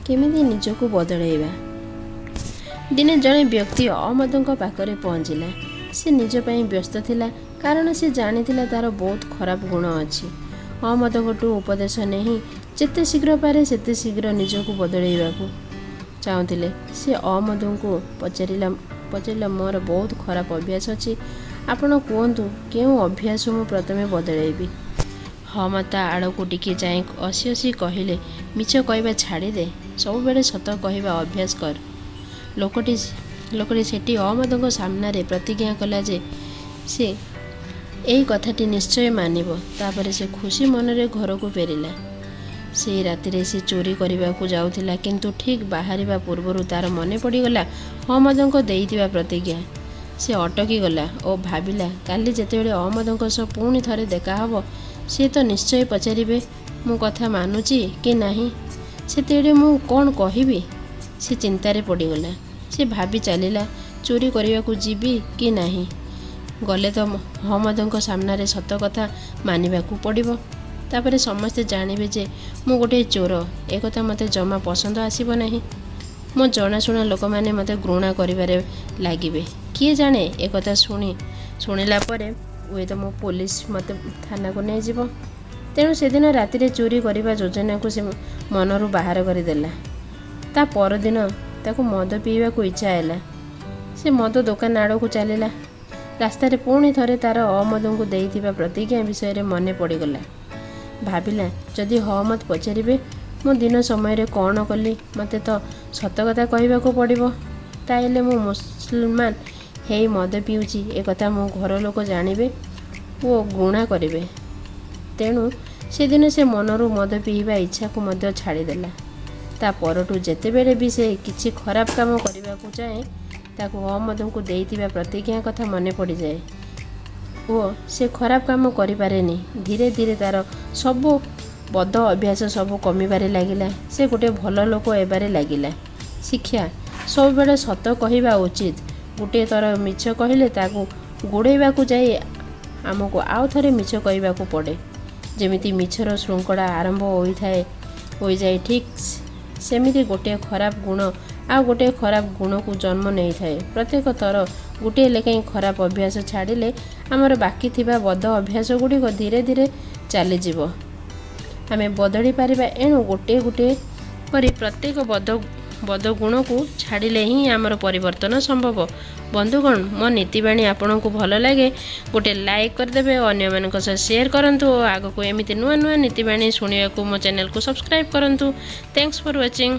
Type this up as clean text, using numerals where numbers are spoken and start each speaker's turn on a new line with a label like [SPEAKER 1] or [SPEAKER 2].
[SPEAKER 1] କେମିତି ନିଜକୁ ବଦଳାଇବା? ଦିନେ ଜଣେ ବ୍ୟକ୍ତି ଅହମ୍ମଦଙ୍କ ପାଖରେ ପହଞ୍ଚିଲା। ସେ ନିଜ ପାଇଁ ବ୍ୟସ୍ତ ଥିଲା, କାରଣ ସେ ଜାଣିଥିଲା ତା'ର ବହୁତ ଖରାପ ଗୁଣ ଅଛି। ଅହମ୍ମଦଙ୍କଠୁ ଉପଦେଶ ନେଇ ଯେତେ ଶୀଘ୍ର ପାରେ ସେତେ ଶୀଘ୍ର ନିଜକୁ ବଦଳାଇବାକୁ ଚାହୁଁଥିଲେ। ସେ ଅହମ୍ମଦଙ୍କୁ ପଚାରିଲା, ମୋର ବହୁତ ଖରାପ ଅଭ୍ୟାସ ଅଛି, ଆପଣ କୁହନ୍ତୁ କେଉଁ ଅଭ୍ୟାସ ମୁଁ ପ୍ରଥମେ ବଦଳାଇବି? ଅହମ୍ମଦ ତା ଆଡ଼କୁ ଟିକେ ଚାହିଁ ହସି ହସି କହିଲେ, ମିଛ କହିବା ଛାଡ଼ିଦେ, ସବୁବେଳେ ସତ କହିବା ଅଭ୍ୟାସ କର। ଲୋକଟି ସେଠି ଅହମ୍ମଦଙ୍କ ସାମ୍ନାରେ ପ୍ରତିଜ୍ଞା କଲା ଯେ ସେ ଏହି କଥାଟି ନିଶ୍ଚୟ ମାନିବ। ତାପରେ ସେ ଖୁସି ମନରେ ଘରକୁ ଫେରିଲା। ସେଇ ରାତିରେ ସେ ଚୋରି କରିବାକୁ ଯାଉଥିଲା, କିନ୍ତୁ ଠିକ୍ ବାହାରିବା ପୂର୍ବରୁ ତା'ର ମନେ ପଡ଼ିଗଲା ଅହମ୍ମଦଙ୍କ ଦେଇଥିବା ପ୍ରତିଜ୍ଞା। ସେ ଅଟକି ଗଲା ଓ ଭାବିଲା, କାଲି ଯେତେବେଳେ ଅହମ୍ମଦଙ୍କ ସହ ପୁଣି ଥରେ ଦେଖାହେବ, ସେ ତ ନିଶ୍ଚୟ ପଚାରିବେ ମୁଁ କଥା ମାନୁଛି କି ନାହିଁ। ସେତେବେଳେ ମୁଁ କ'ଣ କହିବି? ସେ ଚିନ୍ତାରେ ପଡ଼ିଗଲା। ସେ ଭାବି ଚାଲିଲା, ଚୋରି କରିବାକୁ ଯିବି କି ନାହିଁ? ଗଲେ ତ ଅହମ୍ମଦଙ୍କ ସାମ୍ନାରେ ସତ କଥା ମାନିବାକୁ ପଡ଼ିବ। ତାପରେ ସମସ୍ତେ ଜାଣିବେ ଯେ ମୁଁ ଗୋଟିଏ ଚୋର। ଏକଥା ମୋତେ ଜମା ପସନ୍ଦ ଆସିବ ନାହିଁ। ମୋ ଜଣାଶୁଣା ଲୋକମାନେ ମୋତେ ଘୃଣା କରିବାରେ ଲାଗିବେ। କିଏ ଜାଣେ, ଏକଥା ଶୁଣିଲା ପରେ ହୁଏତ ମୋ ପୋଲିସ ମୋତେ ଥାନାକୁ ନେଇଯିବ। ତେଣୁ ସେଦିନ ରାତିରେ ଚୋରି କରିବା ଯୋଜନାକୁ ସେ ମନରୁ ବାହାର କରିଦେଲା। ତା ପରଦିନ ତାକୁ ମଦ ପିଇବାକୁ ଇଚ୍ଛା ହେଲା। ସେ ମଦ ଦୋକାନ ଆଡ଼କୁ ଚାଲିଲା। ରାସ୍ତାରେ ପୁଣି ଥରେ ତା'ର ଅହମ୍ମଦଙ୍କୁ ଦେଇଥିବା ପ୍ରତିଜ୍ଞା ବିଷୟରେ ମନେ ପଡ଼ିଗଲା। ଭାବିଲା, ଯଦି ଅହମ୍ମଦ ପଚାରିବେ ମୁଁ ଦିନ ସମୟରେ କ'ଣ କଲି, ମୋତେ ତ ସତ କଥା କହିବାକୁ ପଡ଼ିବ। ତାହେଲେ ମୁଁ ମୁସଲମାନ ହେଇ ମଦ ପିଉଛି, ଏକଥା ମୋ ଘର ଲୋକ ଜାଣିବେ ଓ ଘୃଣା କରିବେ। ତେଣୁ ସେଦିନ ସେ ମନରୁ ମଦ ପିଇବା ଇଚ୍ଛାକୁ ମଧ୍ୟ ଛାଡ଼ିଦେଲା। ତା ପରଠୁ ଯେତେବେଳେ ବି ସେ କିଛି ଖରାପ କାମ କରିବାକୁ ଚାହେଁ, ତାକୁ ଅହମ୍ମଦଙ୍କୁ ଦେଇଥିବା ପ୍ରତିଜ୍ଞା କଥା ମନେ ପଡ଼ିଯାଏ ଓ ସେ ଖରାପ କାମ କରିପାରେନି। ଧୀରେ ଧୀରେ ତା'ର ସବୁ ବଦ ଅଭ୍ୟାସ ସବୁ କମିବାରେ ଲାଗିଲା। ସେ ଗୋଟେ ଭଲ ଲୋକ ହେବାରେ ଲାଗିଲା। ଶିକ୍ଷା: ସବୁବେଳେ ସତ କହିବା ଉଚିତ। ଗୋଟିଏ ଥର ମିଛ କହିଲେ ତାକୁ ଗୋଡ଼େଇବାକୁ ଯାଇ ଆମକୁ ଆଉ ଥରେ ମିଛ କହିବାକୁ ପଡ଼େ। ଯେମିତି ମିଛର ଶୃଙ୍ଖଳା ଆରମ୍ଭ ହୋଇଯାଏ, ଠିକ୍ ସେମିତି ଗୋଟିଏ ଖରାପ ଗୁଣ ଆଉ ଗୋଟିଏ ଖରାପ ଗୁଣକୁ ଜନ୍ମ ନେଇଥାଏ। ପ୍ରତ୍ୟେକ ଥର ଗୋଟିଏ ଲେଖାଏଁ ଖରାପ ଅଭ୍ୟାସ ଛାଡ଼ିଲେ ଆମର ବାକି ଥିବା ବଦ ଅଭ୍ୟାସ ଗୁଡ଼ିକ ଧୀରେ ଧୀରେ ଚାଲିଯିବ। ଆମେ ବଦଳି ପାରିବା। ଏଣୁ ଗୋଟିଏ ଗୋଟିଏ କରି ପ୍ରତ୍ୟେକ ବଦ ଗୁଣକୁ ଛାଡ଼ିଲେ ହିଁ ଆମର ପରିବର୍ତ୍ତନ ସମ୍ଭବ। ବନ୍ଧୁଗଣ, ମୋ ନୀତିବାଣୀ ଆପଣଙ୍କୁ ଭଲ ଲାଗେ ଗୋଟେ ଲାଇକ୍ କରିଦେବେ ଓ ଅନ୍ୟମାନଙ୍କ ସହ ସେୟାର କରନ୍ତୁ ଓ ଆଗକୁ ଏମିତି ନୂଆ ନୂଆ ନୀତିବାଣୀ ଶୁଣିବାକୁ ମୋ ଚ୍ୟାନେଲକୁ ସବସ୍କ୍ରାଇବ୍ କରନ୍ତୁ। Thanks for watching.